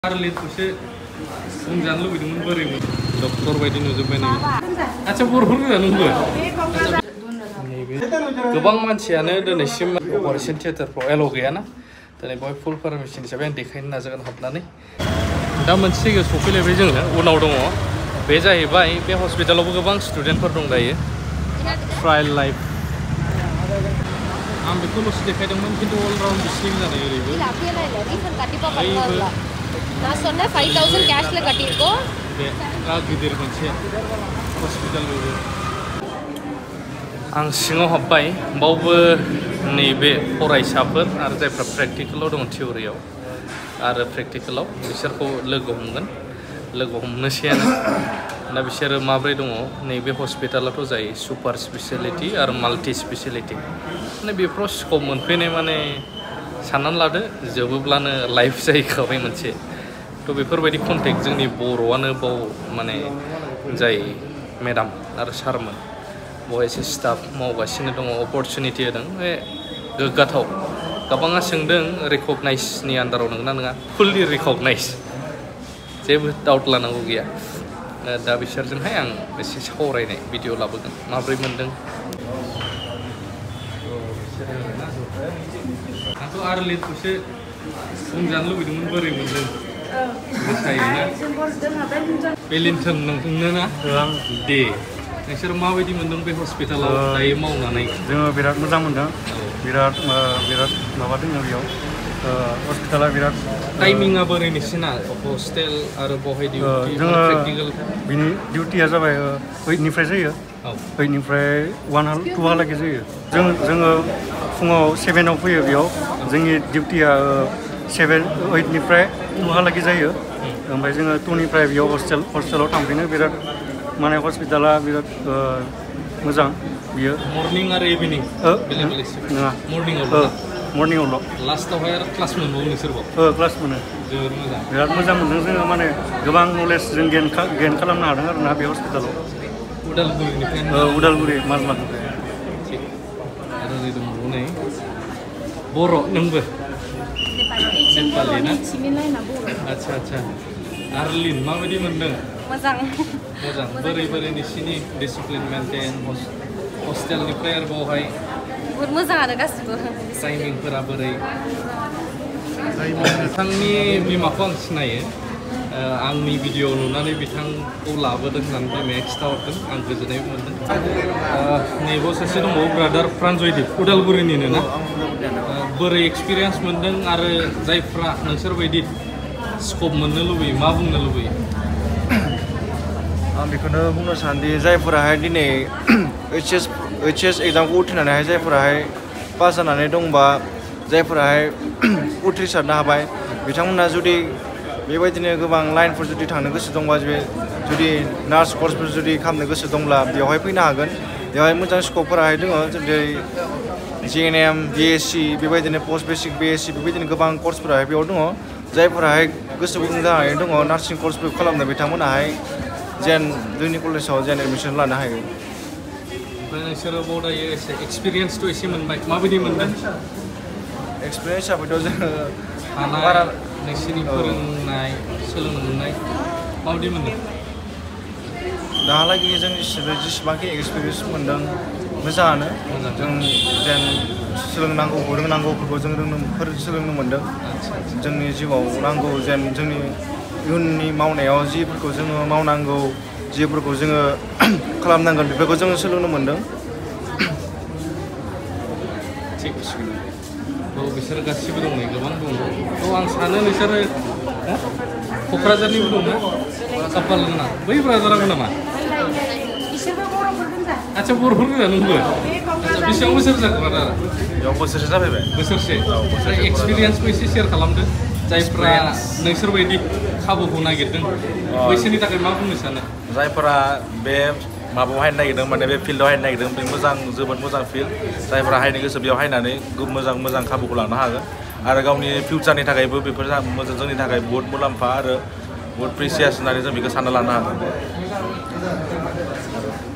Arlinखौसो बुंजानो लुबैदोंमोन बोरैमोन डक्टर बायदि नुजोबबाय नोङो आच्छा बर'फोर रोङा नोंबो गोबां मानसियानो दिनैसिम अपारेशन थियेटारफ्राव एलाउ गैयाना दिनै बहाय फुल पारमिसन हिसाबै आं देखायनो नाजागोन हाबनानै दा मोनसे जायगायाव सफैलायबाय जोङो उनाव दङ बे जाहैबाय बे हस्पिटालावबो गोबां स्टुडेन्टफोर दं दायो ट्रायल लाइफ आं बेखौल'सो देखायदोंमोन खिन्थु अलराउन्ड बिसिनिं जानाय ओरैबो நான் சொன்ன 5000 கேஷ்ல கட்டிருக்கோம் गिदिर मोनसे हस्पिटाल आं सिङाव हाबबाय बावबो नैबे फरायसाफोर आरो जायफ्रा प्रेक्टिकेलाव दं थियरियाव आरो प्रेक्टिकेलाव बिसोरखौ लोगो हमनोसैयानो दा बिसोरो माब्रै दङ नैबे हस्पिटालाथ' जायो सुपार स्पेशलिटी आरो माल्टि स्पेशलिटी माने बेफोराव स्कप मोनफैनाय माने साननानै लादो जोबोब्लानो लाइफ जाहैखाबाय मोनसे थ' बेफोरबायदि कन्टेक्ट जोंनि बर'आनो बाव माने जाय मेडाम आरो सारमोन बाव एसे स्टाफ मावगासिनो दङ अपरचुनिटि होदों बे गोग्गाथाव गोबाङा सोंदों रिकगनाइजनि आन्दाराव नोंना नङा फुल्लि रिकगनाइज जेबो डाउट लानांगौ गैया दा बिसोरजोंहाय आं एसे सावरायनाय भिडिअ लाबोगोन माब्रै मोनदों आंथ' आर्लिनखौसो बुंजानो लुबैदोंमोन बोरै मोनदों गोसायोना बेलिन्टन नोंनो ना दे नोंसोर माबायदि मोनदों बे हस्पिटालाव दायो मावनानै जोङो बिराद मोजां मोनदों बिराद माबादों बेयाव हस्पिटाला बिराद टाइमिंआ बोरै नोंसिना हस्टेल आरो बहाय डिउटि प्रेक्टिकल बिनि डिउटिया जाबाय 8निफ्राय जायो 8निफ्राय 2हालागै जायो जोङो फुङाव 7आव फैयो बेयाव जोंनि डिउटिया 8निफ्राय 2हालागै जायो ओमफ्राय जोङो 2निफ्राय बेयाव हस्टेलाव थांफिनो बिराद माने हस्पिटाला बिराद मोजां बियो मर्निं आरो इभिनिं नङा मर्निंआवल' लास्टआवहाय आरो क्लास मोनबावो नोंसोरबो क्लास मोनो जोबोर मोजां बिराद मोजां मोनदों जोङो माने गोबां नलेज जों गेन खालामनो हादों आरोना बे हस्पिटालाव उदालगुरि माजबादनिफ्राय आरो ओरै दंबावो नै बर' नोंबो नेपालि ना आच्छा आच्छा आर्लिन माबायदि मोनदों मोजां बोरै नोंसिनि डिसिप्लिन मेनटेन हस्टेलनिफ्राय आरो बावहाय बहुत मोजाङानो गासिबो टाइमिंफोरा बोरै बिथांनि बिमाखौ आं सिनायो आंनि भिडिअ नुनानै बिथांखौ लाबोदों होननानै बिमाया खिन्थाहरदों आं गोजोननाय मोनदों नैबाव सासे दंबावो ब्रादार प्रान्जयदीप उदालगुरिनिनो ना बोरै एक्सपिरियेन्स मोनदों आरो जायफ्रा नोंसोरबायदि स्कप मोननो लुबैयो मा बुंनो लुबैयो आं बेखौनो बुंनो सानदि जायफोराहाय दिनै HS एग्जामखौ उथ्रिनानैहाय जायफोराहाय पास जानानै दंबा जायफोराहाय उथ्रिसारनो हाबाय बिथांमोना जुदि बेबायदिनो गोबां लाइनफोर जुदि थांनो गोसो दंबा जुदि नार्स कर्सफोर जुदि खालामनो गोसो दंब्ला बेवहाय फैनो हागोन बेवहाय मोजां स्कपफोराहाय दङ जेरै GNM BSc बेबायदिनो पस्ट बेसिक BSc बेबायदिनो गोबां कर्सफोराहाय बेयाव दङ जायफोराहाय गोसो गुदुं जानानै दङ नार्सिं कर्सफोर खालामनो बिथांमोनाहाय जेन जोंनि कलेजाव जेन एडमिसन लानो हायो ओमफ्राय नोंसोरो बाव दायो एसे एक्सपिरियेन्सथ' एसे मोनबाय माबायदि मोनदों एक्सपिरियेन्स हिसाबैथ' जोङो बारा नोंसिनि फोरोंनाय सोलोंनो मोननाय माबायदि मोनदों दाहालागै जों जेसेबांखि एक्सपिरियेन्स मोनदों मोजाङानो जों जेन सोलोंनांगौखौ रोंनांगौफोरखौ जों सोलोंनो मोनदों जोंनि जिउआव नांगौ जेन जोंनि इयुननि मावनायाव जिफोरखौ जोङो मावनांगौ जिफोरखौ जोङो खालामनांगोन बेफोरखौ जोङो सोलोंनो मोनदों थिग बिसोर गासिबो दं नै गोबां दङ थ' आं सानो नोंसोरो क'क्राझारनिबो दं ना खाफाल गोनां बै ब्रादाराबो नामा आच्छा बर'फोर रोङा नोंबो बेसेबां बोसोर जाखो ब्रादारा बेयाव बोसोरसे जाफैबाय बोसोरसे एक्सपिरियेन्सबो एसे शेयार खालामदो जायफ्रा नोंसोरबायदि खाबुखौ नागिरदों बैसोरनि थाखाय मा बुंनो सानो जायफोरा बे माबायाव हायनो नागिरदों माने बे फिल्डआव हायनो नागिरदों बे जोबोद मोजां फिल्ड जायफोरा हायनो गोसो बेयाव हायनानै मोजां खाबुखौ लानो हागोन आरो गावनि फिउचारनि थाखायबो बेफोर जोंनि थाखाय बहुत मुलाम्फा आरो बहुत प्रिसियास होननानै जों बेखौ सानना लानो हागोन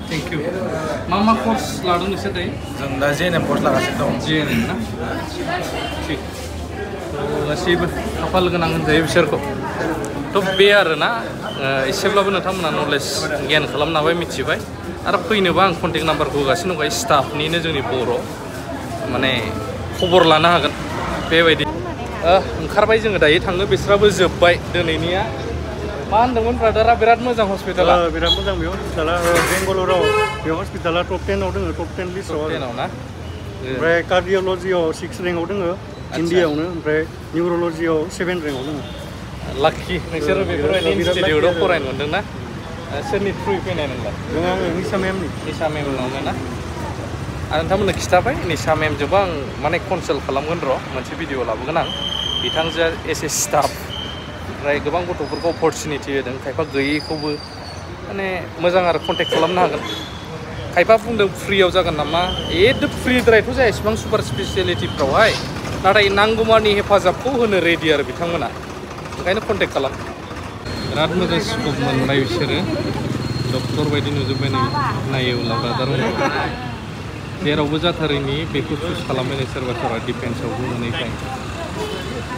थेंक इउ मा कर्स लादों नोंसोर दायो जों दा GNM कर्स लागासिनो दं GNM ना थिग गासैबो खाफाल गोनां होनजायो बिसोरखौ थ' बे आरोना एसेब्लाबो नोंथांमोना नलेज गियान खालामनो हाबाय मिथिबाय आरो फैनोबा आं कन्टेक्ट नाम्बारखौ होगासिनो दंखायो स्टाफनिनो जोंनि बर' माने खबर लानो हागोन बेबायदि ओंखारबाय जोङो दायो थाङो बिसोराबो जोब्बाय दिनैनिया मा होनदोंमोन ब्रादारा बिराद मोजां हस्पिटाला बिराद मोजां बे हस्पिटाला बेंगालराव बे हस्पिटाला टप 10 आव दङ टप 10 लिस्टआव ना ओमफ्राय कार्डिअलजियाव 6 रेंकआव दङ इन्डियायावनो ओमफ्राय निउर'लजियाव 7 रेंकआव दङ लाखि नोंसोर बेफोरबायदि इनस्टिटिउटआव फरायनो मोनदोंना सोरनि थ्रुयै फैनाय नोंलाय आङो निसा मेमनि निसा मेमनावनो ना आरो नोंथांमोननो खिथाबाय निसा मेमजोंबो आं माने कनसाल्ट खालामगोन र' मोनसे भिडिअ लाबोगोन आं बिथांजोआ एस ए स्टाफ ओमफ्राय गोबां गथ'फोरखौ अपरचुनिटि होदों खायफा गैयैखौबो माने मोजां आरो कन्टेक्ट खालामनो हागोन खायफा बुंदों फ्रियाव जागोन नामा एकदम फ्रिद्रायथ' जाया इसिबां सुपार स्पेसियेलिटिफ्रावहाय नाथाय नांगौमानि हेफाजाबखौ होनो रेडि आरो बिथांमोना ओंखायनो कन्टेक्ट खालाम बिराद मोजां स्कप मोनबाय बिसोरो डक्टर बायदि नुजोब्बाय नायोब्ला ब्रादार जेरावबो जाथारैनि बेखौ चुज खालामबाय सोरबा सोरबा डिफेन्सआवबो मोनैखाय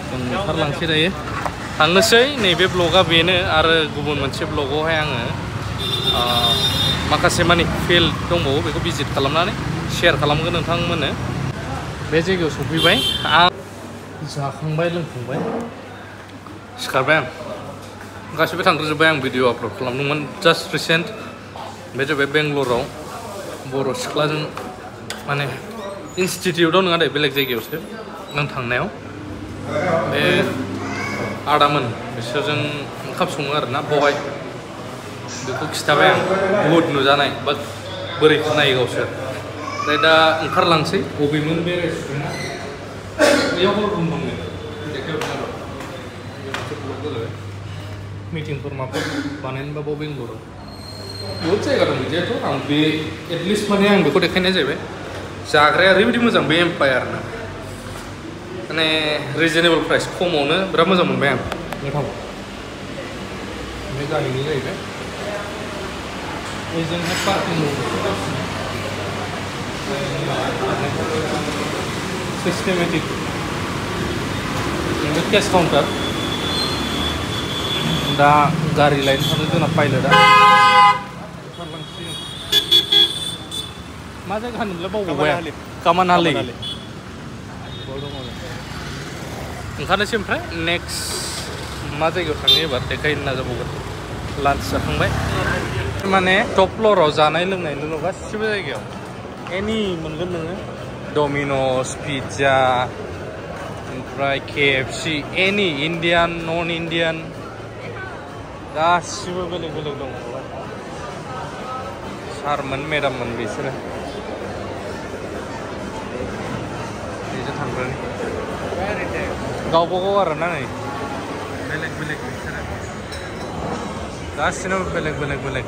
जों ओंखारलांसै दायो थांनोसै नैबे ब्लगआ बेनो आरो गुबुन मोनसे ब्लगआवहाय आङो माखासे मानि फिल्ड दंबावो बेखौ भिजिट खालामनानै शेयार खालामगोन नोंथांमोननो बे जायगायाव सफैबाय आं जाखांबाय लोंखांबाय सिखारबाय आं गासिबो थांग्रोजोब्बाय आं भिडिअ आपल'ड खालामदोंमोन जास्ट रिसेन्ट बे जाबाय बेंगलराव बर' सिख्लाजों माने इनस्टिटिउटआव नङा दे बेलेग जायगायावसो नों थांनायाव बे आदामोन बिसोरजों ओंखाम सङो आरोना बहाय बेखौ खिथाबाय आं बुहुद नुजानाय बा बोरै खोनायो गावसोर ओमफ्राय दा ओंखारलांसै बबेमोन बे रेस्टुरेन्टआ बेयाव हरगुम दङ मिटिंफोर माफोर बानायनोबाबो बेंगलराव बहुत जायगा दं बिदियाथ' आं बे एटलिस्ट माने आं बेखौ देखायनाय जाहैबाय जाग्राया ओरैबायदि मोजां बे एम्पायारना माने रिजनेबल प्राइस खमावनो बिराद मोजां मोनबाय आं गोथाव बे गामिनि जाहैबाय ओजोंहाय पार्किं सिस्टेमेटिक केस काउन्टार दा गारि लायनो थाङो जोंना पाइलटआ मा जायगा होनोमोनलाय बावबाय कामानहालि ओंखारनोसै ओमफ्राय नेक्स्ट मा जायगायाव थाङो एबार देखायनो नाजाबावगोन लान्च जाखांबाय माने टप फ्ल'राव जानाय लोंनायनिल' गासिबो जायगायाव एनि मोनगोन नोङो डमिन'स पिज्जा ओमफ्राय KFC एनि इण्डियान नन इण्डियान गासिबो बेलेग बेलेग दङ सारमोन मेडाममोन बिसोरो बिसोर थांग्रानि गावबा गाव आरोना नै बेलेग बेलेग बिसोरो गासिनाबो बेलेग बेलेग